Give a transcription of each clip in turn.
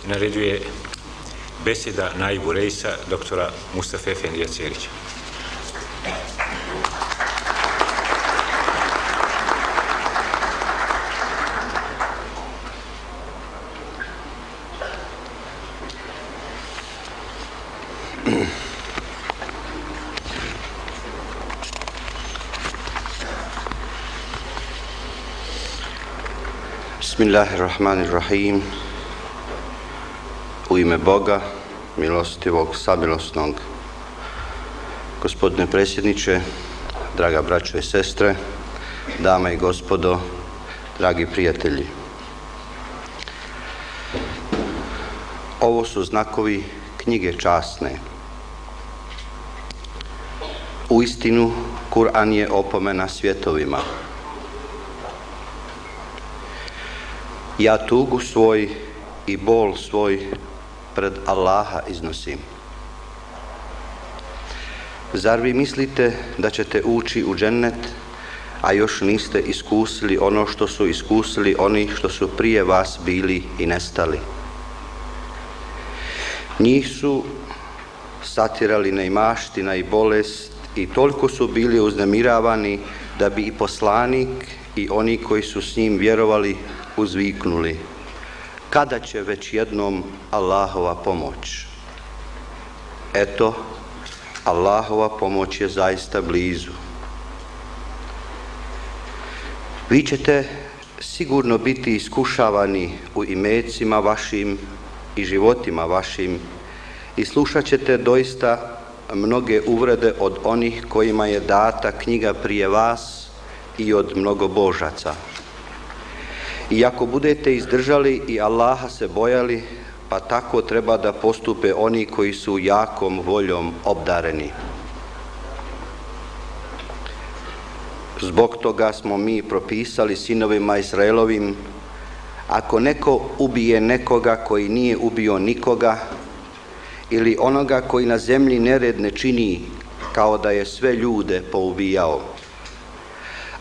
naređuje beseda naibu reisa doktora Mustafa Efendija Cerića. Bismillahirrahmanirrahim. U ime Boga, milostivog, samilosnog, gospodine predsjedniče, draga braćo i sestre, dame i gospodo, dragi prijatelji. Ovo su znakovi knjige časne. Uistinu, Kur'an je opomena svjetovima. Ja tugu svoj i bol svoj pred Allaha iznosim. Zar vi mislite da ćete ući u džennet, a još niste iskusili ono što su iskusili oni što su prije vas bili i nestali? Njih su satirali neimaština i bolest i toliko su bili uznemiravani da bi i poslanik i oni koji su s njim vjerovali uzviknuli: kada će već jednom Allahova pomoć? Eto, Allahova pomoć je zaista blizu. Vi ćete sigurno biti iskušavani u imecima vašim i životima vašim i slušat ćete doista mnoge uvrede od onih kojima je data knjiga prije vas i od mnogobožaca. I ako budete izdržali i Allaha se bojali, pa tako treba da postupe oni koji su jakom voljom obdareni. Zbog toga smo mi propisali sinovima Izraelovim: ako neko ubije nekoga koji nije ubio nikoga, ili onoga koji na zemlji nered ne čini, kao da je sve ljude poubijao,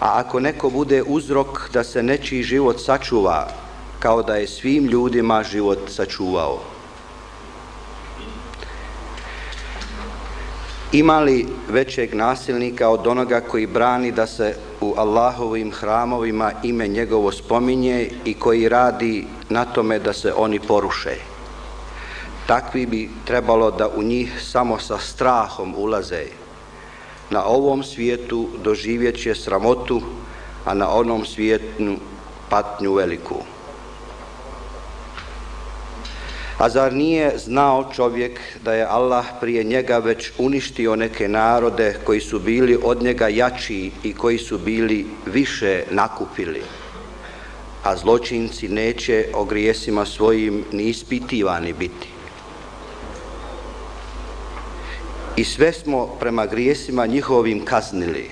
a ako neko bude uzrok da se nečiji život sačuva, kao da je svim ljudima život sačuvao. Ima li većeg nasilnika od onoga koji brani da se u Allahovim hramovima ime njegovo spominje i koji radi na tome da se oni poruše? Takvi bi trebalo da u njih samo sa strahom ulaze. Na ovom svijetu doživjet će sramotu, a na onom svijetu patnju veliku. A zar nije znao čovjek da je Allah prije njega već uništio neke narode koji su bili od njega jači i koji su bili više nakupili, a zločinci neće o grijesima svojim ni ispitivani biti. I sve smo prema grijesima njihovim kaznili.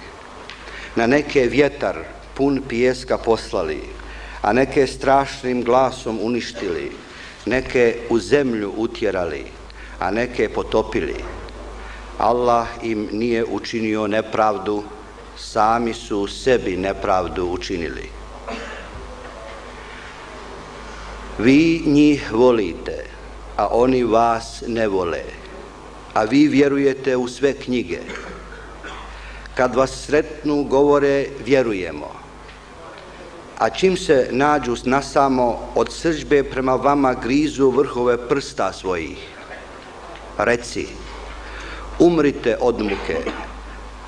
Na neke vjetar pun pijeska poslali, a neke strašnim glasom uništili, neke u zemlju utjerali, a neke potopili. Allah im nije učinio nepravdu, sami su sebi nepravdu učinili. Vi njih volite, a oni vas ne vole, a vi vjerujete u sve knjige. Kad vas sretnu, govore vjerujemo, a čim se nađu nasamo, od srdžbe prema vama grizu vrhove prsta svojih. Reci: umrite od muke,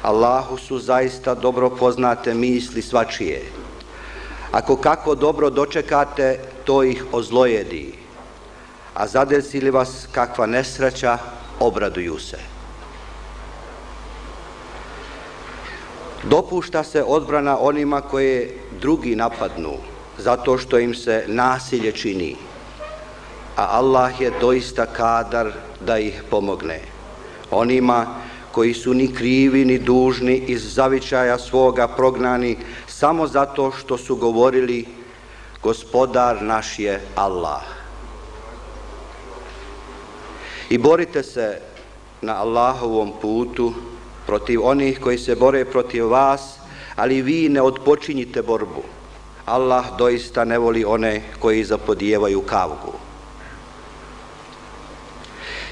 Allahu su zaista dobro poznate misli svačije. Ako kako dobro dočekate, to ih ozlojedi, a zadesi li vas kakva nesreća, obraduju se. Dopušta se odbrana onima koje drugi napadnu, zato što im se nasilje čini, a Allah je doista kadar da ih pomogne. Onima koji su ni krivi ni dužni iz zavičaja svoga prognani samo zato što su govorili: Gospodar naš je Allah. I borite se na Allahovom putu protiv onih koji se bore protiv vas, ali vi ne odpočinjite borbu. Allah doista ne voli one koji zapodijevaju kavgu.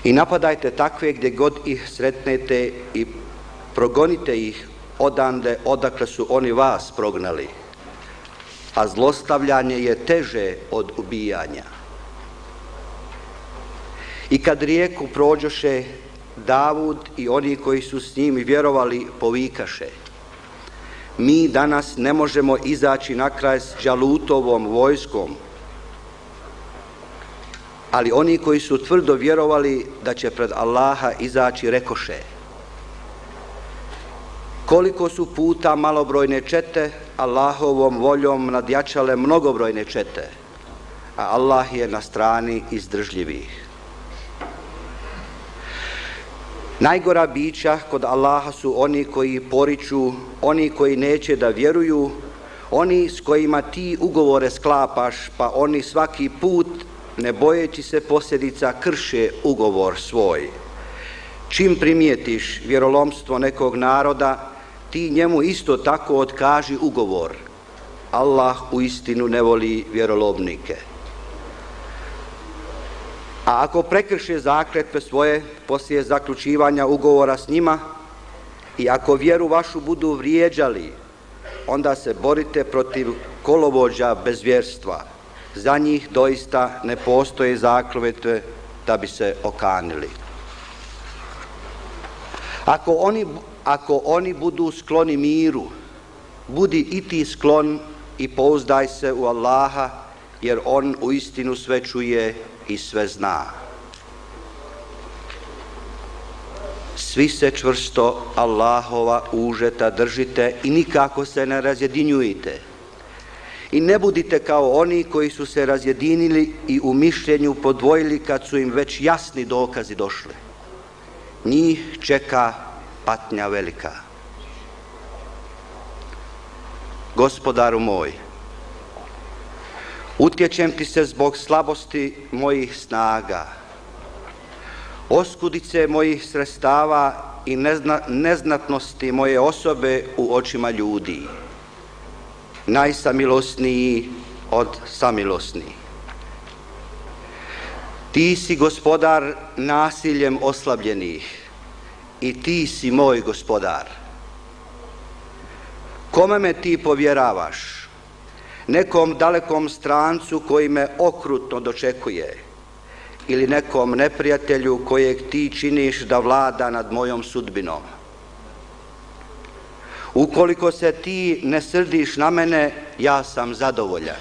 I napadajte takve gdje god ih sretnete i progonite ih odande odakle su oni vas prognali, a zlostavljanje je teže od ubijanja. I kad rijeku prođoše, Davud i oni koji su s njim vjerovali povikaše: mi danas ne možemo izaći na kraj s Đalutovom vojskom. Ali oni koji su tvrdo vjerovali da će pred Allaha izaći rekoše: koliko su puta malobrojne čete Allahovom voljom nadjačale mnogobrojne čete, a Allah je na strani izdržljivih. Najgora bića kod Allaha su oni koji poriču, oni koji neće da vjeruju, oni s kojima ti ugovore sklapaš, pa oni svaki put, ne bojeći se posljedica, krše ugovor svoj. Čim primijetiš vjerolomstvo nekog naroda, ti njemu isto tako otkaži ugovor. Allah uistinu ne voli vjerolomnike. A ako prekrše zakletve svoje poslije zaključivanja ugovora s njima i ako vjeru vašu budu vrijeđali, onda se borite protiv kolovođa bezvjerstva. Za njih doista ne postoje zakletve da bi se okanili. Ako oni budu skloni miru, budi i ti sklon i pouzdaj se u Allaha, jer on uistinu sve čuje i sve zna. Svi se čvrsto Allahova užeta držite i nikako se ne razjedinjujte. I ne budite kao oni koji su se razjedinili i u mišljenju podvojili kad su im već jasni dokazi došli. Njih čeka patnja velika. Gospodaru moj, utječem ti se zbog slabosti mojih snaga, oskudice mojih sredstava i neznatnosti moje osobe u očima ljudi. Najsamilosniji od samilosnih. Ti si gospodar nasiljem oslabljenih i ti si moj gospodar. Kome me ti povjeravaš? Nekom dalekom strancu koji me okrutno dočekuje ili nekom neprijatelju kojeg ti činiš da vlada nad mojom sudbinom? Ukoliko se ti ne srdiš na mene, ja sam zadovoljan.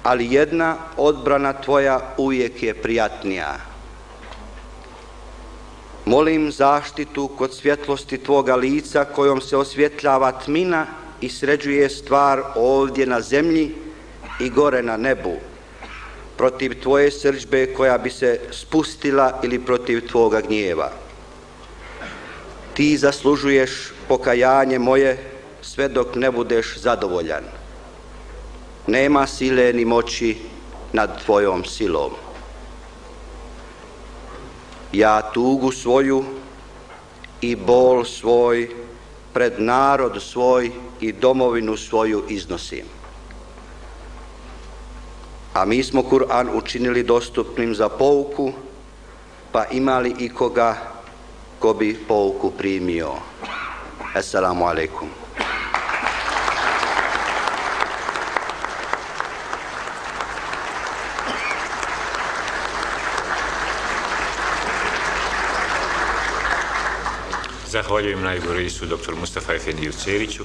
Ali jedna odbrana tvoja uvijek je prijatnija. Molim zaštitu kod svjetlosti tvoga lica kojom se osvjetljava tmina i sređuje stvar ovdje na zemlji i gore na nebu, protiv tvoje srdžbe koja bi se spustila ili protiv tvoga gnjeva. Ti zaslužuješ pokajanje moje sve dok ne budeš zadovoljan. Nema sile ni moći nad tvojom silom. Ja tugu svoju i bol svoj pred narod svoj i domovinu svoju iznosim. A mi smo Kur'an učinili dostupnim za pouku, pa imali ikoga ko bi pouku primio. Assalamu alaikum. Zahvaljujem najgorisu dr. Mustafa Efendiju Ceriću.